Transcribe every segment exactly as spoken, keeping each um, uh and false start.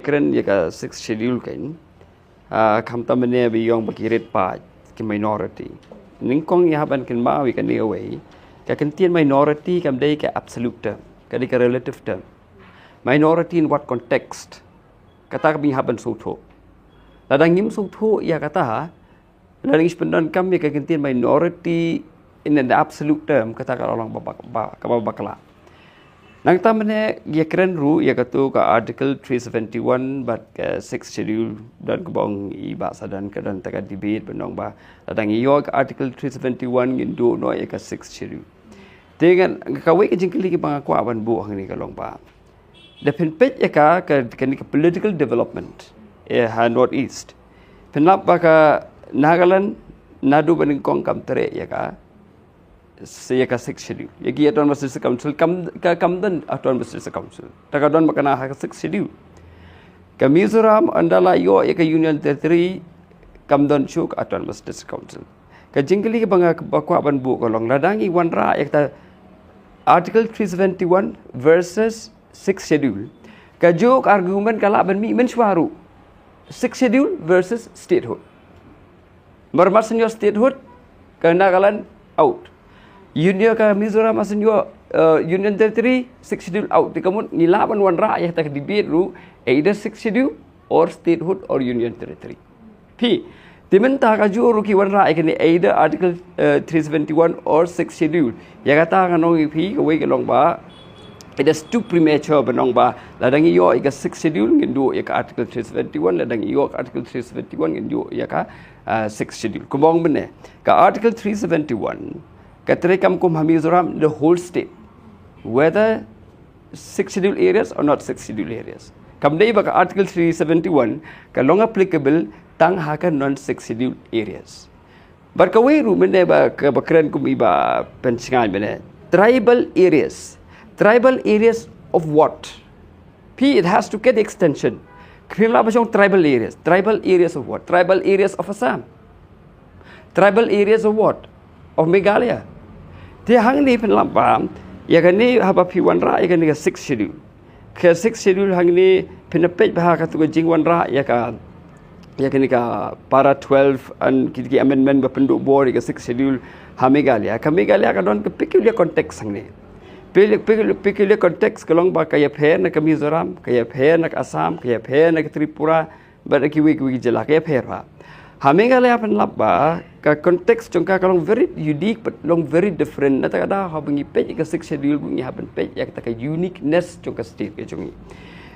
Kren ïa ka Sixth Schedule kein, ah, khamtam mynne ba ïong ba ki rit paid, ki minority. Nyngkong ïa hap ban kynmaw ïa kane kawei, ka kyntien minority kam dei ka absolute term, ka dei ka relative term. Minority in what context? Kata ka ba ngi hap ban sngewthuh. Lada ngim sngewthuh ïa kata, lada ngi shu pyndonkam ïa ka kyntien minority in an absolute term, kata ka long ba, ba, ba, kaba bakla. Nangta mynne ïa kren ruh ïa katu ka Article three seventy-one bad ka Sixth Schedule, don kaba ong i Bah Sadan, ka don ta ka debate ban ong ba lada ngi ïoh ka Article three seventy-one ngin duh noh ïa ka Sixth Schedule. Te ngan, kawei ka jingkylli kaba nga kwah ban buh hangne ka long ba, da phin peit ïa ka, ka, kane ka political development, eh, ha North East, phin lap ba ka Nagaland naduh ba nyngkong kam treh ïa ka, ïa ka Sixth Schedule. Ïa ki Autonomous District Council kam, ka, kam don Autonomous District Council. Ta ka don ba kane ha ka Sixth Schedule. Ka Mizoram ynda la ïoh ïa ka Union Territory kam don shuh ka Autonomous District Council. Ka jingkylli kaba nga, ba kwah ban buh ka long, lada ngi wanrah ïa kata Article three seventy-one versus Sixth Schedule, kajuh ka argument ka lah ban mih mynshuwa ruh. Sixth Schedule versus statehood. Mar mar shen ïoh statehood, ka Nagaland out. Union, ka Mizoram mar shen ïoh, uh, Union Territory, Sixth Schedule out. Te ka mut ngi lah ban wanrah ïa kata ka debate ruh, either Sixth Schedule or statehood or Union Territory. Phi, te mynta kajuh ruh ki wanrah ïa kane, either Article, uh, three seventy-one or Sixth Schedule. Ïa kata ngan ong ïa phi, kawei ka long ba, it is too premature ban ong ba lada ngi ïoh ïa ka Sixth Schedule ngin duh ïa ka Article three seventy-one, lada ngi ïoh ka Article three seventy-one ngin duh ïa ka, uh, Sixth Schedule. Kumba ong mynne, ka Article three seventy-one ka treikam kum ha Mizoram, the whole state, whether Sixth Schedule areas or not Sixth Schedule areas. Kam dei ba ka Article three seventy-one ka long applicable tang ha ka non Sixth Schedule areas. Bad kawei ruh mynne ba, kaba kren kum i Bah Pynsngew mynne, tribal areas. Tribal areas of what? Phi, it has to get extension. Phi lah ba shong tribal areas. Tribal areas of what? Tribal areas of Assam. Tribal areas of what? Of Meghalaya. Te hangne phin lap ba ïa kane, haba phi wanrah ïa kane ka Sixth Schedule, ka Sixth Schedule hangne phin peit ba ha katu ka jingwanrah ïa ka, ïa kane ka para twelve and ki, ki amendment ba pynduh bor ïa ka Sixth Schedule ha Meghalaya. Ka Meghalaya ka don ka peculiar context hangne. Peculiar, peculiar, peculiar context ka long ba ka ïapher na ka Mizoram, ka ïapher na ka Assam, ka ïapher na ka Tripura, bad kiwei kiwei ki jylla, ka ïapher bha. Ha Meghalaya phin lap ba ka context jong ka ka long very unique, bad long very different. Na kata ka daw haba ngi peit ïa ka Sixth Schedule, ngi hap ban peit ïa kata ka uniqueness jong ka state ka jong ngi.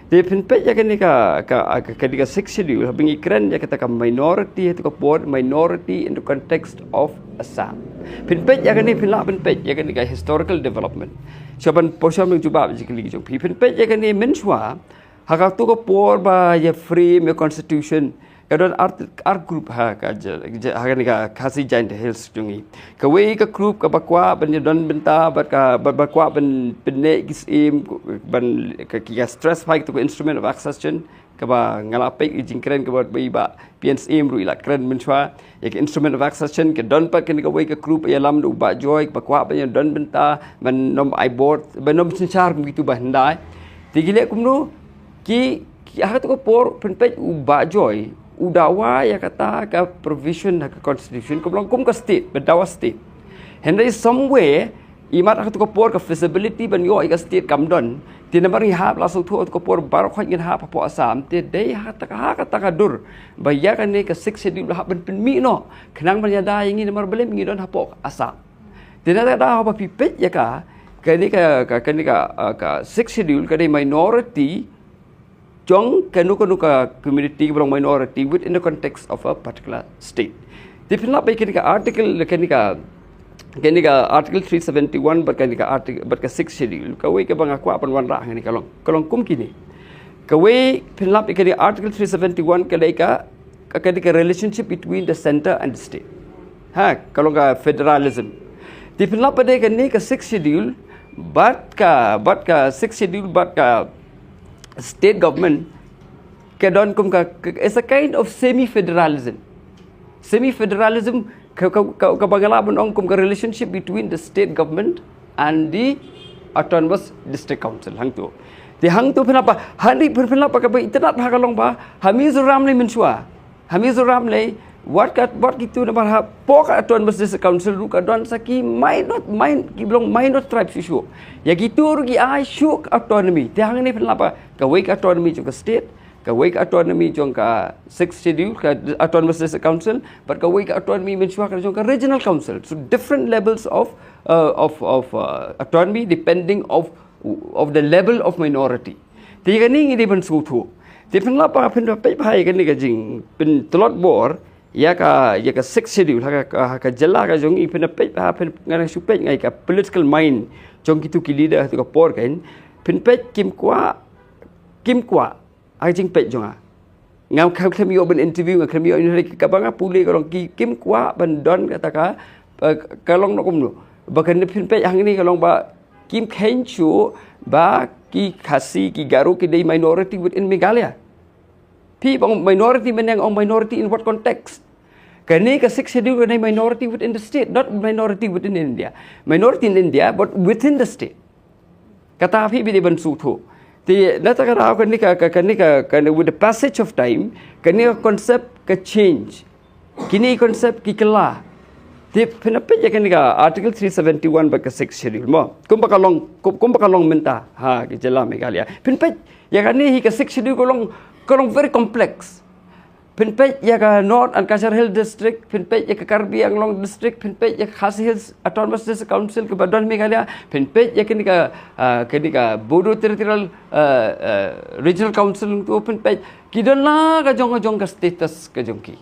Te phin peit ïa kane ka, ka, ka, kane ka Sixth Schedule, haba ngi kren ïa kata ka minority, ha katu ka por, minority in the context of Assam. Phin peit ïa kane, phin lah ban peit ïa kane ka historical development. Shuwa ban poi sha ka jubab jingkylli jong phi, phin peit ïa kane mynshuwa, ha katu ka por ba ïa frame ïa constitution, ka don ar, ar group ha ka, ha kane ka Khasi Jaintia Hills jong ngi. Kawei ka group kaba kwah ban ïadon bynta bad ka, ba, ba kwah ban pynneh ki syiem, ban ka, ki ka stress bha ïa katu ka instrument of accession, kaba nga la peit ïa ka jingkren kaba i Bah P N Syiem ruh i la kren mynshuwa. Ïa ka instrument of accession ka don pat kane kawei ka group ïalam da u Bah Joy, kaba kwah ban ïadon bynta, ban nym ai bor, ban nym synshar kum kitu ba hyndai. Te ki leh kumno, ki, ki, ha katu ka por phin peit u Bah Joy u dawa ïa kata ka provision ha ka constitution, ka long kum ka state, ba dawa state. Hynrei somewhere, imat ha katu ka por ka feasibility ban ïoh ïa ka state kam don. Te namar ngi hap la sngewthuh ha katu ka por baroh khoit ngin hap hapoh Assam. Te dei ha kata ka, ha kata ka dur ba ïa kane ka Sixth Schedule hap ban pynmih noh, khnang ban ïada ïa ngi namar balei ngi don hapoh Assam. Te na kata ka daw haba phi peit ïa ka, kane ka, ka, kane ka, ah, ka Sixth Schedule ka dei minority jong kano kano ka community kaba long minority within the context of a particular state. Te phin lap ïa kane ka article, kane ka, kane ka Article three seventy-one bad kane ka article, bad ka Sixth Schedule, kawei kaba nga kwah ban wanrah hangne ka long, ka long kum kine. Kawei phin lap ïa kane Article three seventy-one ka dei ka, ka, ka dei ka relationship between the center and the state. Ha, ka long ka federalism. Te phin lap pat ïa kane ka Sixth Schedule bad ka, bad ka Sixth Schedule bad ka state government ka don kum ka, ka, it's a kind of semi-federalism. Semi-federalism ka, ka, ka, kaba nga lah ban ong kum ka relationship between the state government and the Autonomous District Council hangto. Te hangto phin lap ba, hani phin lap ba kaba itynnad ha ka long ba ha Mizoram lei mynshuwa, ha Mizoram lei, wat ka, wat kitu namar hapoh ka Autonomous District Council ruh ka don sa ki minor, min, ki long minor tribe shuh shuh. Ïa kitu ruh ki ai shuh ka autonomy. Te hangne phin lap ba kawei ka autonomy jong ka state, kawei ka autonomy jong ka Sixth Schedule, ka Autonomous District Council, bad kawei ka autonomy mynshuwa ka jong ka Regional Council. So different levels of, uh, of, of uh, autonomy depending of, of the level of minority. Te kane ngi dei ban sngewthuh. Te phin lap ba phin peit bha ïa kane ka jingpyntlot bor ïa ka, ïa ka Sixth Schedule ha ka, ha ka jylla ka jong ngi, phin peit bha, phin, nga dang shu peit nga ïa ka political mind jong kitu ki leader ha tu ka por kan, phin peit kim kwah, kim kwah, ha ka jingpeit jong nga. Ngam, khlem, khlem ïoh ban interview, nga khlem ïoh, kaba nga pule ka long ki, kim kwah ban don kata ka, eh, ka long noh kumno. Ba kane phin peit hangne ka long ba kim kheiñ shuh ba ki Khasi, ki Garo ki dei minority within Meghalaya. Phi ba ong minority mynne, ong minority in what context? Kane ka Sixth Schedule ka dei minority within the state, not minority within India. Minority in India, but within the state. Kata phi ba dei ban sngewthuh. Te na kata ka daw kane ka, ka, kane ka, kane, with the passage of time, kane ka concept ka change. Kine ki concept ki kylla. Te phin peit ïa kane ka Article three seventy-one bad ka Sixth Schedule mo. Kumba ka long, kum, kumba ka long mynta ha ka jylla Meghalaya. Phin peit ïa kane hi ka Sixth Schedule ka long, ka long very complex. Phin peit ïa ka North and Cachar Hill District, phin peit ïa ka Karbi Anglong District, phin peit ïa ka Khasi Hills Autonomous District Council kaba don Meghalaya, phin peit ïa kane ka, ah, kane ka Bodo Territorial, ah, ah, Regional Council tu, phin peit ki don la ka jong, ka jong ka status ka jong ki.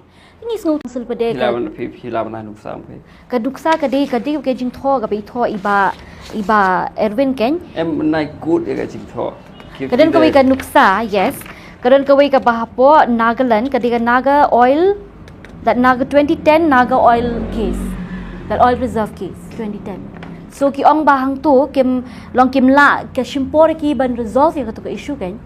Ngi sngew council pat de. Phi lah ban, phi, phi lah ban ai nuksa phi. Ka nuksa ka dei, ka dei ka jingthoh kaba i thoh i Bah, i Bah Erwin kan. Em nai kut ïa ka jingthoh. Ka don kawei ka nuksa, yes. Ka don kawei kaba hapoh Nagaland, ka dei ka Naga oil, that Naga twenty ten Naga oil case. That oil reserve case, twenty ten. So ki ong ba hangto kim long, kim lah, ka shim por ki ban resolve ïa kato ka issue kan.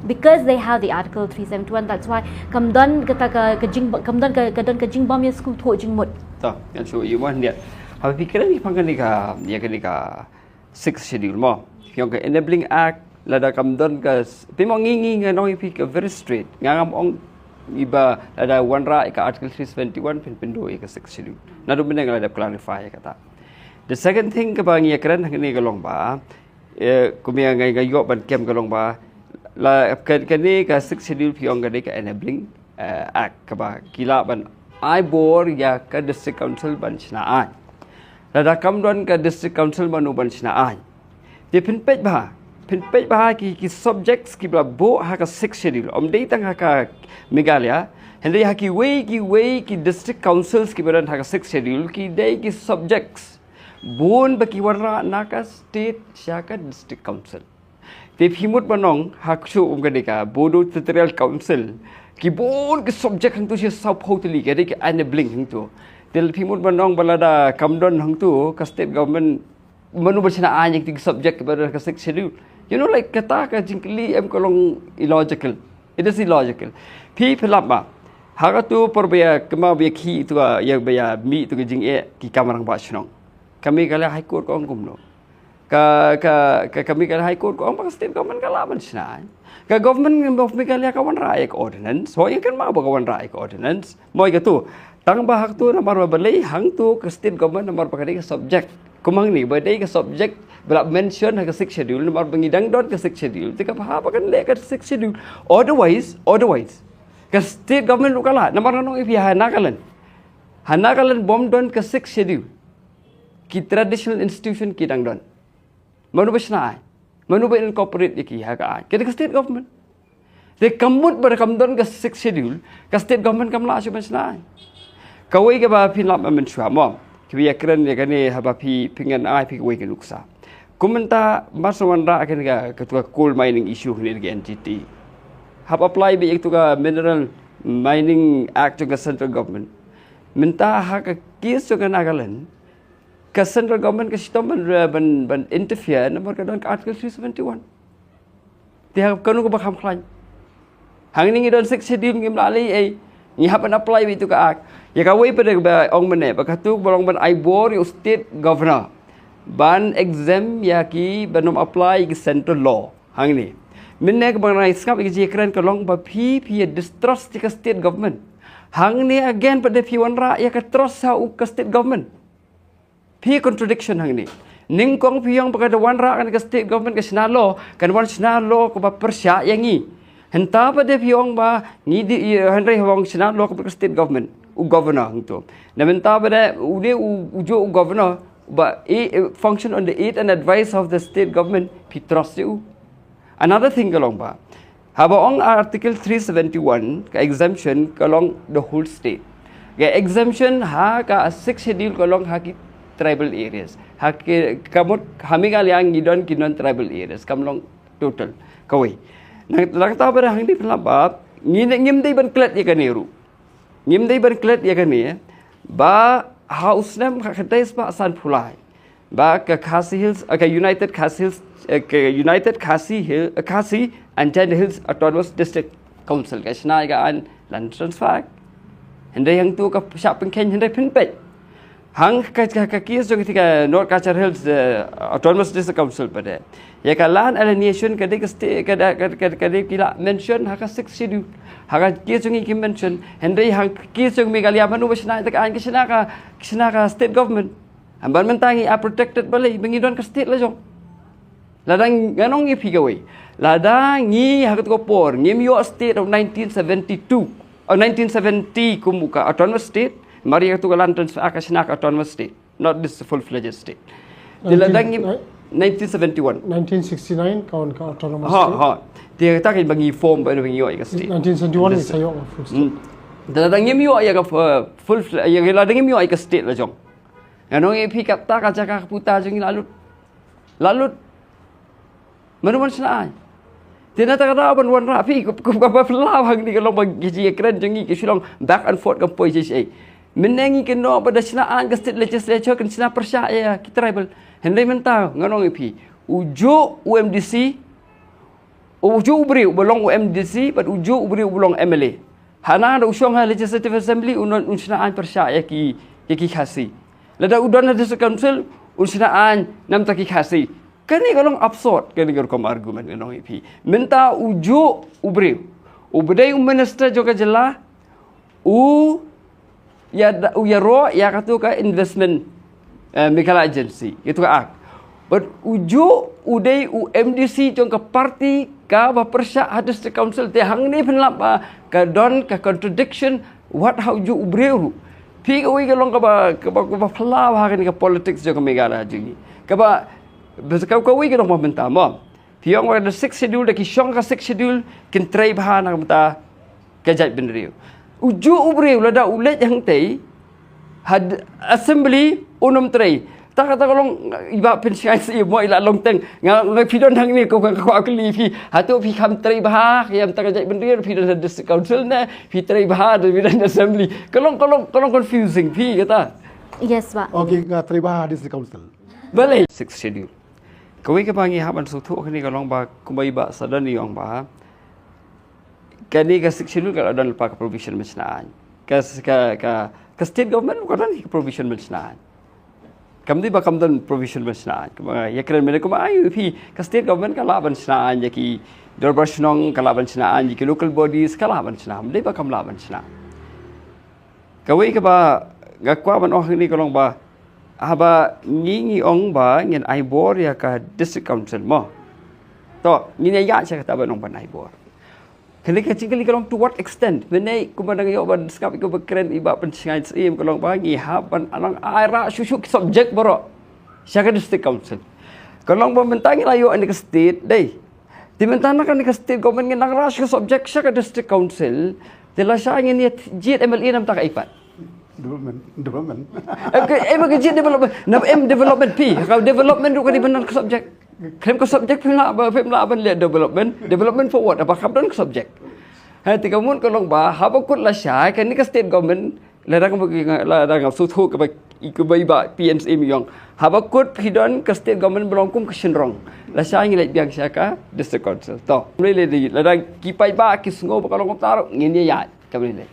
Because they have the Article three seventy-one, that's why kam don kata ka, ka jing, kam don ka, ka don ka jingbym ïasngewthuh jingmut. To, ngan shu ïa mo hynrei. Haba phi kren ïa pang kane ka, ïa kane ka Sixth Schedule mo. Phi ong ka Enabling Act, lada kam don ka s-, phi mo, ngi, ngi, ngan ong ïa phi ka very straight. Nga ngam ong i ba lada wanrah ïa ka Article three seventy-one phin pynduh ïa ka Sixth Schedule. Naduh mynne nga la dep clarify ïa kata. The second thing kaba ngi ïakren hangne ka long ba, eh, kumba nga, nga ïoh ban kem ka long ba, la, ka, kane ka Sixth Schedule phi ong ka dei ka Enabling, eh, Act kaba ki lah ban ai bor ïa ka District Council ban shna aiñ. Lada kam don ka District Council mano ban shna aiñ? Te phin peit bha, phin peit bha ki, ki subjects kiba la buh ha ka Sixth Schedule. Ym dei tang ha ka Meghalaya, hynrei ha kiwei kiwei ki District Councils kiba don ha ka Sixth Schedule ki dei ki subjects bun ba ki wanrah na ka state sha ka District Council. Te phi mut ban ong ha ka shu um ka dei ka Bodo Territorial Council, ki bun ki subject hangto shi sawphew tylli ka dei ka enabling hangto. Te phi mut ban ong ba lada kam don hangto ka state government mano ba shna aiñ ïa ki subject kiba don ha ka Sixth Schedule. You know, like, kata ka jingkylli em ka long illogical. It is illogical. Phi, phi lap ba ha kato por ba ïa kynmaw ba ïa khih ïa kato ka, ïa ba ïa mih ïa kato ka jingeh ki kam rangbah shnong, ka Meghalaya High Court ka ong kumno? Ka, ka, ka, ka Meghalaya High Court ka ong ba ka state government ka lah ban shna aiñ. Ka Government of Meghalaya ka wanrah ïa ka ordinance. Hooid, ngi kynmaw ba ka wanrah ïa ka ordinance. Mo ïa kato. Tang ba ha kato namar ba balei hangto ka state government namar ba ka dei ka subject. Kum hangne ba dei ka subject ba la mention ha ka Sixth Schedule, namar ba ngi dang don ka Sixth Schedule, te ka bha ba kan leh ka Sixth Schedule. Otherwise, otherwise, ka state government ruh ka lah, namar ngan ong ïa phi ha Nagaland. Ha Nagaland bym don ka Sixth Schedule, ki traditional institution ki dang don. Mano ba shna aiñ? Mano ba incorporate ïa ki ha ka aiñ? Ka dei ka state government. Te ka mut ba da kam don ka Sixth Schedule, ka state government kam lah shuh ban shna aiñ. Kawei kaba phin lap mynshuwa mo, kiba ïakren ïa kane haba phi, phi, ngan ai phi kawei ka nuksa. Kum mynta mar shu wanrah kane ka, kato ka coal mining issue hangne da ka N G T. Hap apply beit ïa kato ka Mineral Mining Act jong ka central government. Mynta ha ka case jong ka Nagaland, ka central government ka shitom ban, ban, ban interfere namar ka don ka Article three seventy-one. Te ha kano kaba kham khlaiñ? Hangne ngi don Sixth Schedule, ngim lah leh ei. Ngi hap ban apply beit ïa kato ka Act. Ïa kawei pat de ba ong mynne ba kato ba long ban ai bor ïa u state governor ban exempt ïa ki, ban ym apply ïa ki central law. Hangne mynne ka ba nga sngap ïa ka jingkren ka long ba phi phi ïa distrust ïa ka state government. Hangne again pat de phi wanrah ïa ka trust ha u ka state government. Phi contradiction hangne. Nyngkong phi ong ba ka da wanrah kane ka state government ka shna law, kan wan shna law kaba pyrshah ïa ngi. Hynta pat de phi ong ba ngi dei, hynrei haba ong shna law kaba ka state government, u governor hangto. Na mynta pat de u dei u, u juh u governor ba he function on the aid and advice of the state government, phi trust ïa u. Another thing ka long ba haba ong Article three seventy-one, ka exemption ka long the whole state. Ka exemption ha ka sixth schedule ka long ha ki tribal areas. Ha ki, ka mut ha Meghalaya ngi don ki non tribal areas, kam long total. Kawei. Na, na kata ba hangne phi lah ba ngi ne, ngim dei ban klet ïa kane ruh. Ngim dei ban klet ïa kane ba ha u snem khatkhyndai spah sanphew lai ba ka Khasi Hills, eh, ka United Khasi Hills, eh, ka United Khasi Hill, eh, Khasi and Jaintia Hills Autonomous District Council ka shna ïa ka aiñ land transfer. Hynrei hangto ka shah pynkheiñ, hynrei phin peit hang ka, ka, ka case jong ka North Cachar Hills, eh, Autonomous District Council pat de. Ïa ka land alienation ka dei ka state, ka da, ka, ka, ka dei ki la mention ha ka sixth schedule. Ha ka case jong ngi ki mention. Hynrei ha ka case jong Meghalaya mano ba shna ïa ka aiñ, ka shna ka, ka shna ka state government. Hynrei mynta ngi ïa protected balei? Ba ngi don ka state la jong. Lada ngan ong ïa phi kawei, lada ngi ha kato ka por ngim ïoh state of nineteen seventy-two, oh, nineteen seventy kum ka autonomous state, mar ïa kato ka land transfer ka shna ka autonomous state, not this full-fledged state. Te lada ngi nineteen, eh? nineteen seventy-one. Nineteen sixty-nine ka wan ka autonomous state. Ha, ha. Te kata ka ba ngi form, ba ngi ïoh ïa ka state. Nineteen seventy-one ngi sa ïoh ka full state. Hmm. Te lada ngim ïoh ïa ka, uh, full fle-, ïa, lada ngim ïoh ïa ka state la jong, ngan ong ïa phi kata ka jaka ka puta jong ngi la lut. La lut. Mano ban shna aiñ? Te na kata ka daw ban wanrah phi, kum, kum kaba phylla hangne ka long ba ki jingkren jong ngi ki shu long back and forth, kam poi shisha. Mynne ngi kynnoh ba da shna aiñ ka state legislature, kan shna pyrshah ïa ki tribal. Hynrei mynta ngan ong ïa phi, u juh u M D C, u juh u briew ba long u M D C bad u juh u briew ba long M L A. Hana da u shong ha Legislative Assembly un, un shna aiñ pyrshah ïa ki, ïa ki Khasi. Lada u don ha District Council un shna aiñ namar ki Khasi. Kane ka long absurd, kane ka rukom argument ngan ong ïa phi. Mynta u juh u briew uba dei u minister jong ka jylla, u ïa da, u ïaroh ïa kato ka investment, eh, Meghalaya Agency, kato ka act. Bad u juh u dei u M D C jong ka party kaba pyrshah ha District Council. Te hangne phin lap ba ka don ka contradiction wat ha u juh u briew ruh. Phi, kawei ka long kaba, kaba, kaba phylla ha kane ka politics jong ka Meghalaya jong ngi. Kaba, bad ka, kawei ka long ba mynta mo. Phi ong ba da Sixth Schedule, da ki shong ka Sixth Schedule kin trei bha na ka bynta ka jaitbynriew. U juh u briew lada u leit hangtei ha assembly un ym trei. Ta kata ka long i Bah Pynshngaiñ Syiem mo, i la long teng. Nga, nga, phi don hangne, ko ka kwah kylli phi. Hato phi kham trei bha ïa ka bynta ka jaitbynriew, phi don ha District Council ne phi trei bha, phi don assembly? Ka long, ka long, ka long confusing phi kata. Yes, Bah. Okay, nga trei bha District Council. Balei Sixth Schedule? Kawei kaba ngi hap ban sngewthuh kane ka long ba kumba i Bah Sadon i ong ba kane ka Sixth Schedule ka la don lypa ka provision ban shna aiñ. Ka, ka, ka, ka state government ka don hi ka provision ban shna aiñ. Kam dei ba kam don provision ban shna aiñ. Kumba ïakren mynne kumba ai phi, ka state government ka lah ban shna aiñ ïa ki dorbar shnong, ka lah ban shna aiñ ïa ki local bodies, ka lah ban shna. Kam dei ba kam lah ban shna. Kawei kaba nga kwah ban ong hangne ka long ba haba ngi, ngi ong ba ngin ai bor ïa ka District Council mo, to ngin ïa ïaid sha kata ban ong ban ai bor. Kane ka jingkylli ka long to what extent? Mynne kumba nga ïoh ban sngap ïa kaba kren i Bah Pynshngaiñ Syiem ka long ba ngi hap ban ai rah shuh shuh ki subject baroh sha ka District Council. Ka long ba mynta ngi la ïoh ïa ka state, dei. Te mynta na kane ka state government ngin nang rah shuh ki subject sha ka District Council. Te lashai ngin ïa jied M L A namar ka ei pat? Development, development. Eh, ka, eh, ka jied development. Na em development phi, ka development ruh ka dei ban don ka subject. Khlem ka subject phim lah ba, phim lah ban leh development. Development for what? Haba kam don ka subject. Ha, te ka mut ka long ba haba kut lashai kane ka state government, lada nga, lada nga sngewthuh kaba, kaba i Bah P N Syiem i ong, haba kut phi don ka state government ba long kum ka shynrong, lashai ngi leit biang sha ka District Council. To, lei lei, lada ki paidbah ki sngew ba ka long kumta ruh ngin ïa ïaid, kam lei lei.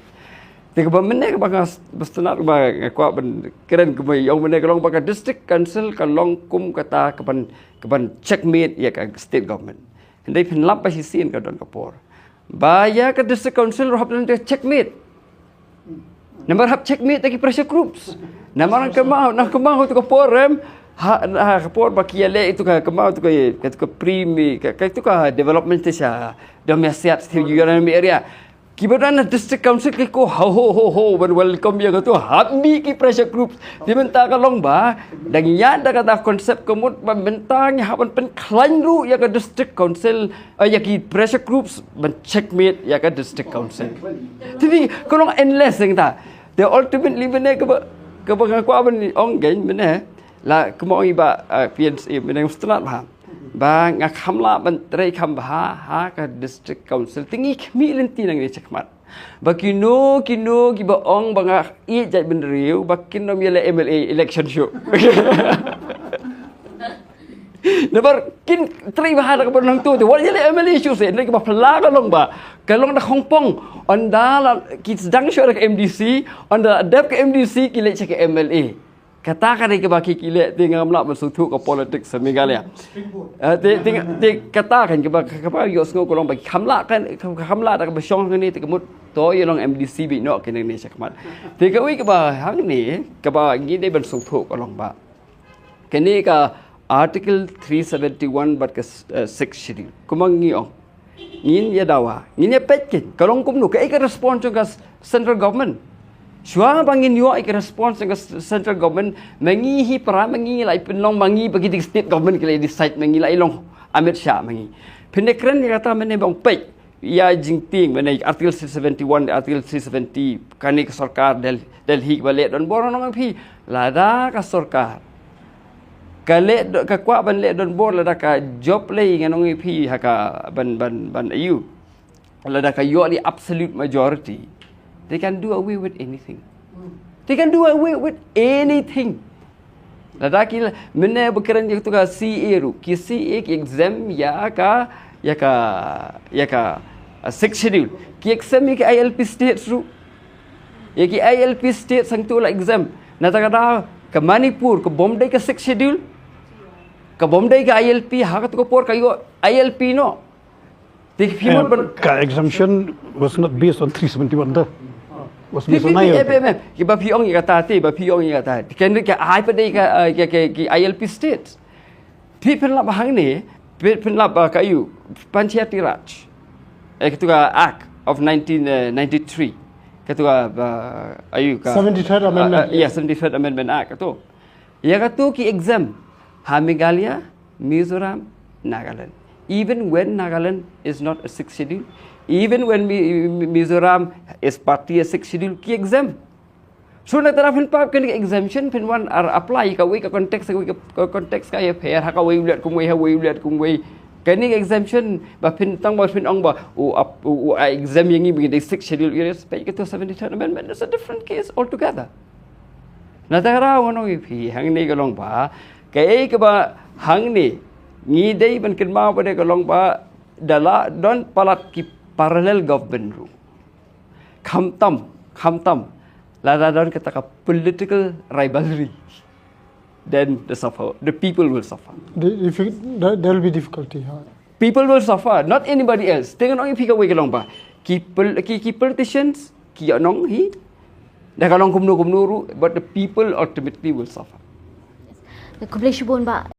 Te kaba mynne kaba nga s-, ba sngewtynnat ba nga kwah ban kren kumba i ong mynne ka long ba ka District Council ka long kum kata kaban, kaban checkmate ïa ka state government. Hynrei phin lap ba shisien ka don ka por ba ïa ka district council ruh hap don ka checkmate. Namar hap checkmate da ki pressure groups. Namar nang kynmaw, nang kynmaw tu ka por em. Ha, ha ka por ba ki ïaleh itu ka, kynmaw tu ka, ka tu ka primi, ka, ka tu ka development te sha dom ïa siat sha ïa area. Kiba don na district council ki ko ho ho ho ho ban welcome ïa ka tu, hap mih ki pressure groups. Te mynta ka long ba dang ïa da ka da concept ka mut ba mynta ngi hap ban pynkhlaiñ ruh ïa ka district council, eh, ïa ki pressure groups ban checkmate ïa ka district council. Te ni ka long endless ïa ta. Te ultimately mynne kaba, kaba nga kwah ban ong kein mynne la kumba ong i Bah, eh, P N C mynne u sngewtynnat bha ba nga kham lah ban trei kham bha ha ka district council. Te ngi khmih lynti nangne shakhmat ba kino kino kiba ong ba nga ïeit jaitbynriew ba kin ym ïaleh M L A election shuh. Namar kin trei bha da kaba nangtu te wat ïaleh M L A shuh seh. Hynrei kaba phylla ka long ba ka long da khongpong. Ynda la ki sdang shuh da ka M D C, ynda la dep ka M D C ki leit sha ka M L A. Kata ka dei kaba ki, ki leh. Te ngam lah ban sngewthuh ka politics ha Meghalaya. Eh, te, te, te kata kan kaba, kaba ïohsngew ka long ba kham lah kan, kham lah da kaba shong hangne te ka mut to ïa long M D C beit noh kane ne shakhmat. Te kawei kaba hangne kaba ngi dei ban sngewthuh ka long ba kane ka Article three seventy-one bad ka, eh, Sixth Schedule. Kumba ngi ong, ngin ïa dawa, ngin ïa peit kein ka long kumno, kaei ka response jong ka s-, central government. Shuwa ba ngin ïoh ïa ka response jong ka s-, central government, ma ngi hi para, ma ngi la i pynlong, ma ngi ba ki dei state government ki la i decide, ma ngi la i long Amit Shah ma ngi. Phin ïa kren ïa kata mynne ba ong peit ïa jingtieng mynne Article three seventy-one, Article three seventy, kane ka sorkar Del-, Delhi ba leh donbor, ngan ong ïa phi, lada ka sorkar ka leh do-, ka kwah ban leh donbor, lada ka jop lei, ngan ong ïa phi, ha ka ban, ban, ban aïu, lada ka ïoh the absolute majority, they can do away with anything. They can do away with anything. Lada ki la, mynne ba kren ïa katu ka C A A ruh, ki C A A ki exempt ïa ka, ïa ka, ïa ka, uh, Sixth Schedule. Ki exempt ïa ki I L P states ruh. Ïa ki I L P states hangtu la exempt. Nangta ka daw ka Manipur, ka bym dei ka Sixth Schedule, ka bym dei ka I L P, ha katu ka por ka ïoh I L P noh. Te phi mut ban, ka exemption was not based on three seventy-one, da. Was based on I L P. Kiba phi ong ïa kata te, ba phi ong ïa kata. Kan ka ai pat dei ka, eh, ka, ka, ka I L P states. Te phin lap hangne, phin, phin lap, eh, ka aïu, Panchayati Raj. Eh, katu ka Act of nineteen ninety-three. Katu ka, eh, aïu ka, seventy-third eh, eh, Amendment. Yeah, seventy-third Amendment Act katu. Ïa katu ki exempt ha Meghalaya, Mizoram, Nagaland. Even when Nagaland is not a Sixth Schedule, even when Mi-, Mi-, Mizoram is partly a Sixth Schedule, ki exempt. So nangta phin pap kane ka exemption phin wan ar apply kawei ka context, kawei ka, ka context ka ïapher, ha kawei u leh kumwei, ha kawei u leh kumwei. Kane ka exemption ba phin tang ba phin ong ba u ap-, u, u, ah, exempt ïa ngi ba ngi dei Sixth Schedule areas, peit katu seventy-third Amendment, it's a different case altogether. Nangta ka daw ngan ong ïa phi hangne ka long ba kaei kaba hangne ngi dei ban kynmaw ba dei ka long ba da la don palat ki parallel government ruh, khamtam, khamtam lada don kata ka political rivalry, then the suffer, the people will suffer. The, if you, there, there will be difficulty, huh? People will suffer, not anybody else. Te ngan ong ïa phi kawei ka long ba ki pol-, ki, ki politicians ki ïa nong hi, da ka long kumno kumno ruh, but the people ultimately will suffer. Khublei shibun Bah.